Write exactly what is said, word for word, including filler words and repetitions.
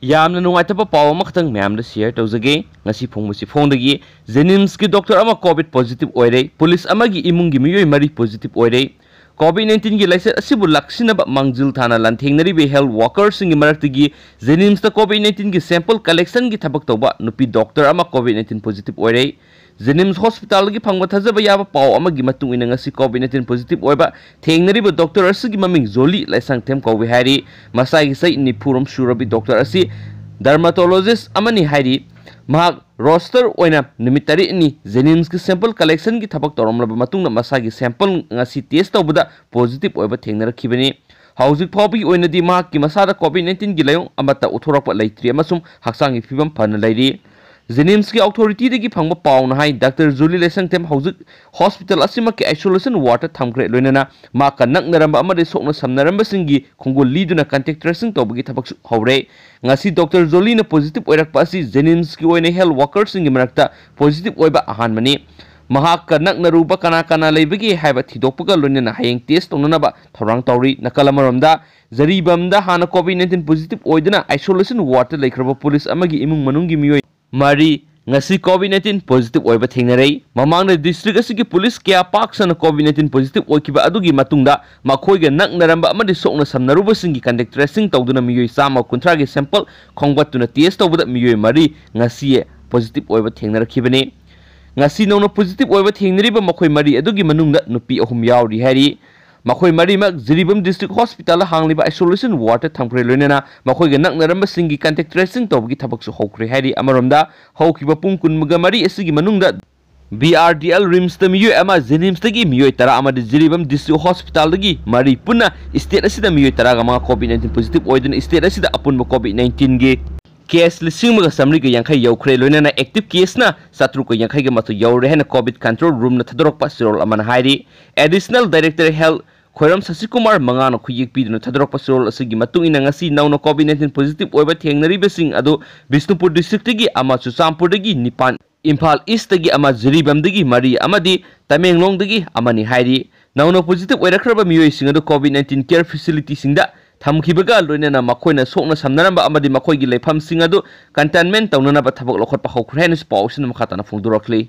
ꯌꯥꯝꯅ ꯅꯨꯡꯉꯥꯏꯇꯕ ꯄꯥꯎ ꯑꯃꯈꯛꯇꯪ ꯃꯌꯥꯝꯗ ꯁꯤꯌꯔ ꯇꯧꯖꯒꯦ꯫ ꯉꯁꯤ ꯐꯣꯡꯕꯁꯤ ꯐꯣꯡꯗꯒꯤ ꯖꯦꯅꯤꯝꯁꯀꯤ ꯗꯣꯛꯇꯔ ꯑꯃ ꯀꯣꯚꯤꯗ ꯄꯣꯖꯤꯇꯤꯚ ꯑꯣꯏꯔꯦ꯫ ꯄꯨꯂꯤꯁ ꯑꯃꯒꯤ ꯏꯃꯨꯡꯒꯤ ꯃꯤꯑꯣꯏ ꯃꯔꯤ ꯄꯣꯖꯤꯇꯤꯚ ꯑꯣꯏꯔꯦ꯫ ꯀꯣꯚꯤꯗ ꯅꯥꯏꯟꯇꯤꯟꯒꯤ ꯂꯥꯏꯆꯠ ꯑꯁꯤꯕꯨ ꯂꯥꯛꯁꯤꯟꯅꯕ ꯃꯥꯡꯖꯤꯜ ꯊꯥꯅ ꯂꯥꯟꯊꯦꯡꯅꯔꯤꯕ ꯍꯦꯜꯊ ꯋꯥꯀꯔꯁꯤꯡꯒꯤ ꯃꯔꯛꯇꯒꯤ ꯖꯦꯅꯤꯝꯁꯇ ꯀꯣꯚꯤꯗ ꯅꯥꯏꯟꯇꯤꯟꯒꯤ ꯁꯦꯝꯄꯜ ꯀꯂꯦꯛꯁꯟꯒꯤ ꯊꯕꯛ ꯇꯧꯕ ꯅꯨꯄꯤ ꯗꯣꯛꯇꯔ ꯑꯃ ꯀꯣꯚꯤꯗ ꯅꯥꯏꯟꯇꯤꯟ ꯄꯣꯖꯤꯇꯤꯚ ꯑꯣꯏꯔꯦ꯫ ꯖꯦꯅꯤꯝꯁ ꯍꯣꯁꯄꯤꯇꯥꯜꯗꯒꯤ ꯐꯪꯕ ꯊꯥꯖꯕ ꯌꯥꯕ ꯄꯥꯎ ꯑꯃꯒꯤ ꯃꯇꯨꯡ ꯏꯟꯅ ꯉꯁꯤ ꯀꯣꯚꯤꯗ ꯅꯥꯏꯟꯇꯤꯟ ꯄꯣꯖꯤꯇꯤꯚ ꯑꯣꯏꯕ ꯊꯦꯡꯅꯔꯤꯕ ꯗꯣꯛꯇꯔ ꯑꯁꯤꯒꯤ ꯃꯃꯤꯡ ꯖꯣꯂꯤ ꯂꯥꯏꯁꯥꯡꯊꯦꯝ ꯀꯧꯏ ꯍꯥꯏꯔꯤ꯫ ꯃꯁꯥꯒꯤ ꯆꯍꯤ ꯅꯤꯐꯨꯔꯣꯝ ꯁꯨꯔꯕꯤ ꯗꯣꯛꯇꯔ ꯑꯁꯤ ꯗꯔꯃꯥꯇꯣꯂꯣꯖꯤꯁ ꯑꯃꯅꯤ ꯍꯥꯏꯔꯤ꯫ ꯃꯍꯥꯛ ꯔꯣꯁꯇꯔ ꯑꯣꯏꯅ ꯅꯨꯃꯤꯠ ꯇꯔꯦꯠꯅꯤ ꯖꯦꯅꯤꯝꯁꯀꯤ ꯁꯦꯝꯄꯜ ꯀꯂꯦꯛꯁꯟꯒꯤ ꯊꯕꯛ ꯇꯧꯔꯝꯂꯕ ꯃꯇꯨꯡꯗ ꯃꯁꯥꯒꯤ ꯁꯦꯝꯄꯜ ꯉꯁꯤ ꯇꯦꯁ ꯇꯧꯕꯗ ꯄꯣꯖꯤꯇꯤꯚ ꯑꯣꯏꯕ ꯊꯦꯡꯅꯔꯛꯈꯤꯕꯅꯤ꯫ ꯍꯧꯖꯤꯛ ꯐꯥꯎꯕꯒꯤ ꯑꯣꯏꯅꯗꯤ ꯃꯍꯥꯛꯀꯤ ꯃꯁꯥꯗ ꯀꯣꯚꯤꯗ ꯅꯥꯏꯟꯇꯤꯟꯒꯤ ꯂꯥꯏꯑꯣꯡ ꯑꯃꯠꯇ ꯎꯠꯊꯣꯔꯛꯄ ꯂꯩꯇ꯭ꯔꯤ ꯑꯃꯁꯨꯡ ꯍꯛꯆꯥꯡꯒꯤ ꯐꯤꯕꯝ ꯐꯅ ꯂꯩꯔꯤ꯫ ꯖꯦꯅꯤꯝꯁꯀꯤ ꯑꯣꯊꯣꯔꯤꯇꯤꯗꯒꯤ ꯐꯪꯕ ꯄꯥꯎꯅ ꯍꯥꯏ, ꯗꯥꯛꯇꯔ ꯖꯨꯂꯤ ꯂꯩꯁꯪꯊꯦꯝ ꯍꯧꯖꯤꯛ ꯍꯣꯁꯄꯤꯇꯥꯜ ꯑꯁꯤꯃꯛꯀꯤ ꯑꯥꯏꯁꯣꯂꯦꯁꯟ ꯋꯥꯔꯗꯇ ꯊꯝꯈ꯭ꯔꯦ, ꯂꯣꯏꯅꯅ ꯃꯍꯥꯛꯀ ꯅꯛꯅꯔꯝꯕ ꯑꯃꯗꯤ ꯁꯣꯛꯅ ꯁꯝꯅꯔꯝꯕꯁꯤꯡꯒꯤ ꯈꯣꯡꯒꯨꯜ ꯂꯤꯗꯨꯅ ꯀꯟꯇꯦꯛ ꯇ꯭ꯔꯦꯁꯤꯡ ꯇꯧꯕꯒꯤ ꯊꯕꯛꯁꯨ ꯍꯧꯔꯦ꯫ ꯉꯁꯤ ꯗꯥꯛꯇꯔ ꯖꯣꯂꯤꯅ ꯄꯣꯖꯤꯇꯤꯚ ꯑꯣꯏꯔꯛꯄ ꯑꯁꯤ ꯖꯦꯅꯤꯝꯁꯀꯤ ꯑꯣꯏꯅ ꯍꯦꯜꯊ ꯋꯥꯀꯔꯁꯤꯡꯒꯤ ꯃꯔꯛꯇ ꯄꯣꯖꯤꯇꯤꯚ ꯑꯣꯏꯕ ꯑꯍꯥꯟꯕꯅꯤ꯫ ꯃꯍꯥꯛꯀ ꯅꯛꯅꯔꯨꯕ ꯀꯅꯥ ꯀꯅꯥ ꯂꯩꯕꯒꯦ ꯍꯥꯏꯕ ꯊꯤꯗꯣꯛꯄꯒ ꯂꯣꯏꯅꯅ ꯍꯌꯦꯡ ꯇꯦꯁ ꯇꯧꯅꯅꯕ ꯊꯧꯔꯥꯡ ꯇꯧꯔꯤ꯫ ꯅꯥꯀꯜ ꯑꯃꯔꯣꯝꯗ, ꯖꯔꯤꯕꯝꯗ ꯍꯥꯟꯅ ꯀꯣꯚꯤꯗ ꯅꯥꯏꯟꯇꯤꯟ ꯄꯣꯖꯤꯇꯤꯚ ꯑꯣꯏꯗꯨꯅ ꯑꯥꯏꯁꯣꯂꯦꯁꯟ ꯋꯥꯔꯗꯇ ꯂꯩꯈ꯭ꯔꯕ ꯄꯨꯂꯤꯁ ꯑꯃꯒꯤ ꯏꯃꯨꯡ ꯃꯅꯨꯡꯒꯤ ꯃꯤꯑꯣꯏ ꯃꯔꯤ ꯉꯁꯤ ꯀꯣꯚꯤꯗ ꯅꯥꯏꯟꯇꯤꯟ ꯄꯣꯖꯤꯇꯤꯚ ꯑꯣꯏꯕ ꯊꯦꯡꯅꯔꯦ꯫ ꯃꯃꯥꯡꯗ ꯗꯤꯁꯇ꯭ꯔꯤꯛ ꯑꯁꯤꯒꯤ ꯄꯨꯂꯤꯁ ꯀꯌꯥ ꯄꯥꯛ ꯁꯟꯅ ꯀꯣꯚꯤꯗ ꯅꯥꯏꯟꯇꯤꯟ ꯄꯣꯖꯤꯇꯤꯚ ꯑꯣꯏꯈꯤꯕ ꯑꯗꯨꯒꯤ ꯃꯇꯨꯡꯗ ꯃꯈꯣꯏꯒ ꯅꯛꯅꯔꯝꯕ ꯑꯃꯗꯤ ꯁꯣꯛꯅ ꯁꯝꯅꯔꯨꯕꯁꯤꯡꯒꯤ ꯀꯟꯇꯦꯛ ꯇ꯭ꯔꯦꯁꯤꯡ ꯇꯧꯗꯨꯅ ꯃꯤꯑꯣꯏ ꯆꯥꯝꯃ ꯀꯨꯟꯊ꯭ꯔꯥꯒꯤ ꯁꯦꯝꯄꯜ ꯈꯣꯝꯒꯠꯇꯨꯅ ꯇꯦꯁ ꯇꯧꯕꯗ ꯃꯤꯑꯣꯏ ꯃꯔꯤ ꯉꯁꯤ ꯄꯣꯖꯤꯇꯤꯚ ꯑꯣꯏꯕ ꯊꯦꯡꯅꯔꯛꯈꯤꯕꯅꯤ꯫ ꯉꯁꯤ ꯅꯧꯅ ꯄꯣꯖꯤꯇꯤꯚ ꯑꯣꯏꯕ ꯊꯦꯡꯅꯔꯤꯕ ꯃꯈꯣꯏ ꯃꯔꯤ ꯑꯗꯨꯒꯤ ꯃꯅꯨꯡꯗ ꯅꯨꯄꯤ ꯑꯍꯨꯝ ꯌꯥꯎꯔꯤ ꯍꯥꯏꯔꯤ꯫ ꯃꯈꯣꯏ ꯃꯔꯤꯃꯛ ꯖꯤꯔꯤꯕꯥꯝ ꯗꯤꯁꯇ꯭ꯔꯤꯛ ꯍꯣꯁꯄꯤꯇꯥꯜꯗ ꯍꯥꯡꯂꯤꯕ ꯑꯥꯏꯁꯣꯂꯦꯁꯟ ꯋꯥꯔꯗꯇ ꯊꯝꯈ꯭ꯔꯦ, ꯂꯣꯏꯅꯅ ꯃꯈꯣꯏꯒ ꯅꯛꯅꯔꯝꯕꯁꯤꯡꯒꯤ ꯀꯟꯇꯦꯛ ꯇ꯭ꯔꯦꯁꯤꯡ ꯇꯧꯕꯒꯤ ꯊꯕꯛꯁꯨ ꯍꯧꯈ꯭ꯔꯦ ꯍꯥꯏꯔꯤ꯫ ꯑꯃꯔꯣꯝꯗ, ꯍꯧꯈꯤꯕ ꯄꯨꯡ ꯀꯨꯟꯃꯒ ꯃꯔꯤ ꯑꯁꯤꯒꯤ ꯃꯅꯨꯡꯗ ꯕꯤ ꯑꯥꯔ ꯗꯤ ꯑꯦꯜ ꯔꯤꯝꯁꯇ ꯃꯤꯑꯣꯏ ꯑꯃ, ꯖꯦꯅꯤꯝꯁꯇꯒꯤ ꯃꯤꯑꯣꯏ ꯇꯔꯥ ꯑꯃꯗꯤ ꯖꯤꯔꯤꯕꯥꯝ ꯗꯤꯁꯇ꯭ꯔꯤꯛ ꯍꯣꯁꯄꯤꯇꯥꯜꯗꯒꯤ ꯃꯔꯤ, ꯄꯨꯟꯅ ꯁ꯭ꯇꯦꯠ ꯑꯁꯤꯗ ꯃꯤꯑꯣꯏ ꯇꯔꯥꯒ ꯃꯉꯥ ꯀꯣꯚꯤꯗ ꯅꯥꯏꯟꯇꯤꯟ ꯄꯣꯖꯤꯇꯤꯚ ꯑꯣꯏꯗꯨꯅ ꯁ꯭ꯇꯦꯠ ꯑꯁꯤꯗ ꯑꯄꯨꯟꯕ ꯀꯣꯚꯤꯗ ꯅꯥꯏꯟꯇꯤꯟꯒꯤ ꯀꯦꯁ ꯂꯤꯁꯤꯡ ꯑꯃꯒ ꯆꯥꯃꯔꯤꯒ ꯌꯥꯡꯈꯩ ꯌꯧꯈ꯭ꯔꯦ, ꯂꯣꯏꯅꯅ ꯑꯦꯛꯇꯤꯚ ꯀꯦꯁꯅ ꯆꯥꯇ꯭ꯔꯨꯛꯀ ꯌꯥꯡꯈꯩꯒ ꯃꯥꯊꯣꯏ ꯌꯧꯔꯦ ꯍꯥꯏꯅ ꯀꯣꯚꯤꯗ ꯀꯟꯇ꯭ꯔꯣꯜ ꯔꯨꯝꯅ ꯊꯥꯗꯣꯔꯛꯄ ꯆꯦꯔꯣꯜ ꯑꯃꯅ ꯍꯥꯏꯔꯤ꯫ ꯑꯦꯗꯤꯁꯅꯦꯜ ꯗꯥꯏꯔꯦꯛꯇꯔ ꯍꯦꯜꯊ ꯈꯣꯏꯔꯝ ꯁꯁꯤꯀꯨꯃꯥꯔ ꯃꯉꯥꯅ ꯈꯨꯌꯦꯛ ꯄꯤꯗꯨꯅ ꯊꯥꯗꯣꯔꯛꯄ ꯆꯦꯔꯣꯜ ꯑꯁꯤꯒꯤ ꯃꯇꯨꯡ ꯏꯟꯅ, ꯉꯁꯤ ꯅꯧꯅ ꯀꯣꯚꯤꯗ ꯅꯥꯏꯟꯇꯤꯟ ꯄꯣꯖꯤꯇꯤꯚ ꯑꯣꯏꯕ ꯊꯦꯡꯅꯔꯤꯕꯁꯤꯡ ꯑꯗꯨ ꯕꯤꯁꯅꯨꯄꯨꯔ ꯗꯤꯁꯇ꯭ꯔꯤꯛꯇꯒꯤ ꯑꯃ, ꯆꯨꯔꯆꯥꯟꯄꯨꯔꯗꯒꯤ ꯅꯤꯄꯥꯟ, ꯏꯝꯐꯥꯜ ꯏꯁꯇꯒꯤ ꯑꯃ, ꯖꯤꯔꯤꯕꯥꯝꯗꯒꯤ ꯃꯔꯤ ꯑꯃꯗꯤ ꯇꯃꯦꯡꯂꯣꯡꯗꯒꯤ ꯑꯃꯅꯤ ꯍꯥꯏꯔꯤ꯫ ꯅꯧꯅ ꯄꯣꯖꯤꯇꯤꯚ ꯑꯣꯏꯔꯛꯈ꯭ꯔꯕ ꯃꯤꯑꯣꯏꯁꯤꯡ ꯑꯗꯨ ꯀꯣꯚꯤꯗ ꯅꯥꯏꯟꯇꯤꯟ ꯀꯦꯌꯔ ꯐꯦꯁꯤꯂꯤꯇꯤꯁꯤꯡꯗ ꯊꯝꯈꯤꯕꯒ ꯂꯣꯏꯅꯅ ꯃꯈꯣꯏꯅ ꯁꯣꯛꯅ ꯁꯝꯅꯔꯝꯕ ꯑꯃꯗꯤ ꯃꯈꯣꯏꯒꯤ ꯂꯩꯐꯝꯁꯤꯡ ꯑꯗꯨ containment ꯇꯧꯅꯅꯕ ꯊꯕꯛ ꯂꯧꯈꯠꯄ ꯍꯧꯈ꯭ꯔꯦ ꯍꯥꯏꯅꯁꯨ ꯄꯥꯎ ꯑꯁꯤꯅ ꯃꯈꯥ ꯇꯥꯅ ꯐꯣꯡꯗꯣꯔꯛꯂꯤ꯫